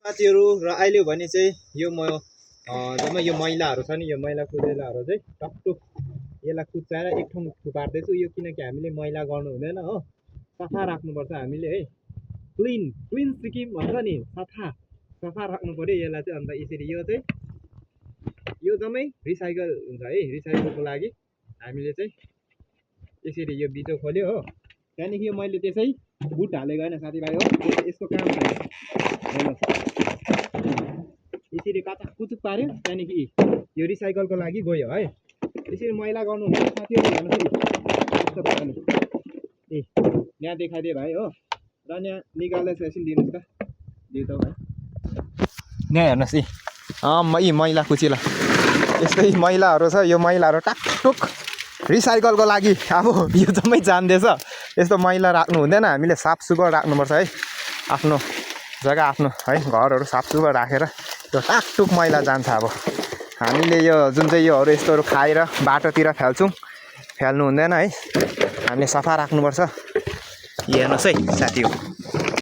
साथीहरू र अहिले भने चाहिँ यो जम्मै यो मैलाहरू छ नि यो मैला कुचेलाहरू चाहिँ टकटुक यसलाई कुचाएर एक ठाउँ थुपार्दैछु यो किनकि हामीले मैला गर्नु हुँदैन हो सफा राख्नुपर्छ हामीले है क्लिन क्लिन सिक्किम भन्छ नि सफा राख्नु पर्यो यसलाई चाहिँ अन्त यसरी यो जम्मै रिसाइकल हुन्छ है रिसाइकलको लागि हामीले चाहिँ यसरी यो बिजो खोल्यो हो त्यहाँदेखि यो मैले त्यसै बुट हालेको होइन साथीभाइ हो यसको काम छैन यसरी काचाक कुचुक पार्यो त्यहाँदेखि यो रिसाइकलको लागि गयो है यसरी मैला गर्नु हुँदैन साथीहरू हेर्नुहोस् यस्तो भयो नि यहाँ देखाइदियो भाइ हो र यहाँ निकाल्दैछ एकछिन दिनुहोस् त दिउ त भाइ यहाँ हेर्नुहोस् यी मैला कुचिला यस्तै मैलाहरू छ यो मैलाहरू टाकटुक रिसाइकलको लागि अब यो जम्मै जान्दैछ यस्तो मैला राख्नु हुँदैन हामीले साफसुग्घर राख्नुपर्छ है आफ्नो जग्गा आफ्नो है घरहरू साफसुग्घर राखेर यो टाकटुक मैला जान्छ अब हामीले यो जुन चाहिँ योहरू यस्तोहरू खाएर बाटोतिर फ्याल्नु हुँदैन है हामीले सफा राख्नुपर्छ हेर्नुहोस् है साथी हो